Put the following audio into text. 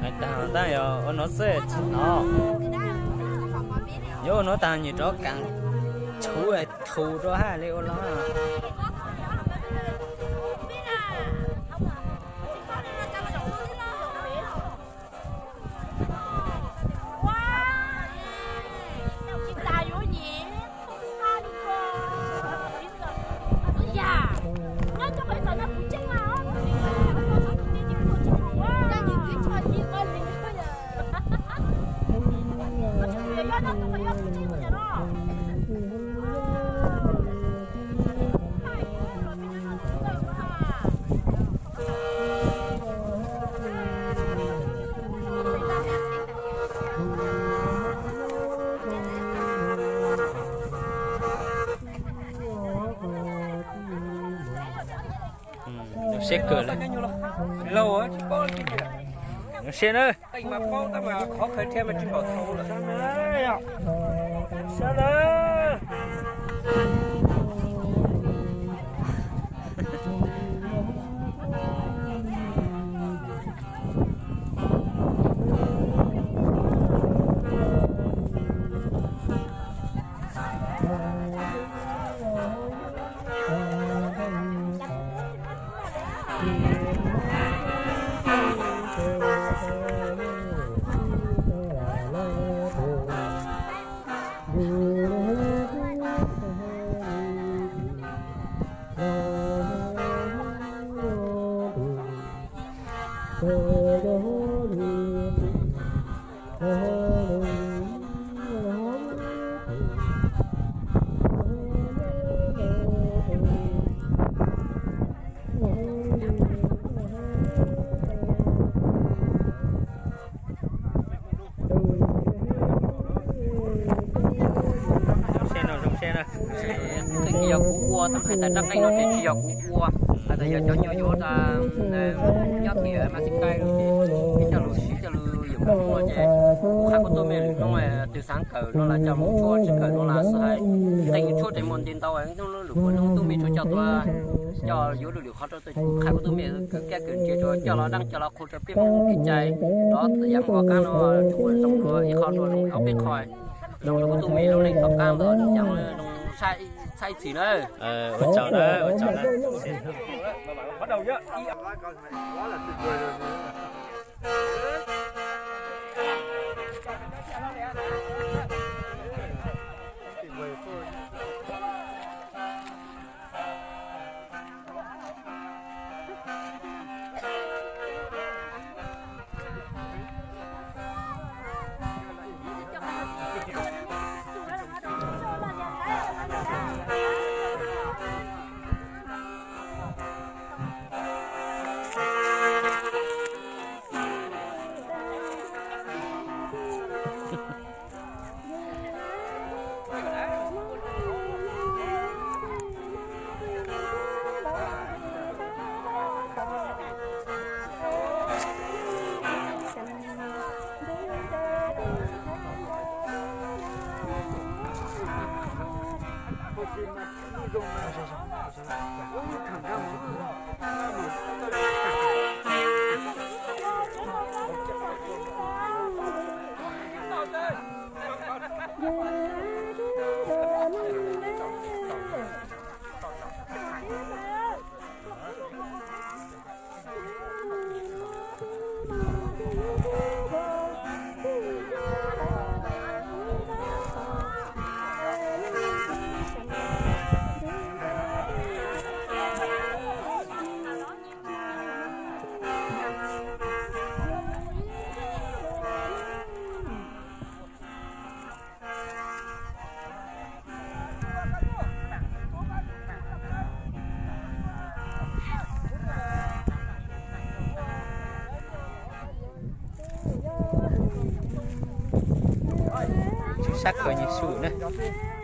Hais tag tab yog ua no xwb tsis hnov. Yuav ua no tag nyias rov kaam tshuv thu rau hab li ua los. Siab kawg li. Siab na. Siab na. Zoo siab no, zoo siab na. Qeej tsis yog kuv ua, tab hais tas rab qeej no ces tsis yog kuv ua, hais tas yog cov nyuag yuav nyob tim Mas Xis Kais los ces ib co lus siv coj lus yuav mus ua ces kuv qhia kuv tuaj me lwm hnub twg xav kawm no las coj mus tshuaj, tsis kawm no las xav hais qeej tshuaj tes muaj nti ntau, lwm hnub lwm puas hnub tub me tshuaj coj tuaj, coj yuav lwm lwm qhov rau tus qhia kuv tuaj me kawm kiab kawm ntse rau coj los daj coj los qhu rau peb Hmoob kev cai, rov yav ua qaab no tshuaj zoo dua ib qho dua zoo ob peb qho, zoo rau kuv tuaj me lub neej tom qab ntawd zoo saib ib txhis na. Ua tsaug na, ua tsaug na. Sab kawg nyias su na.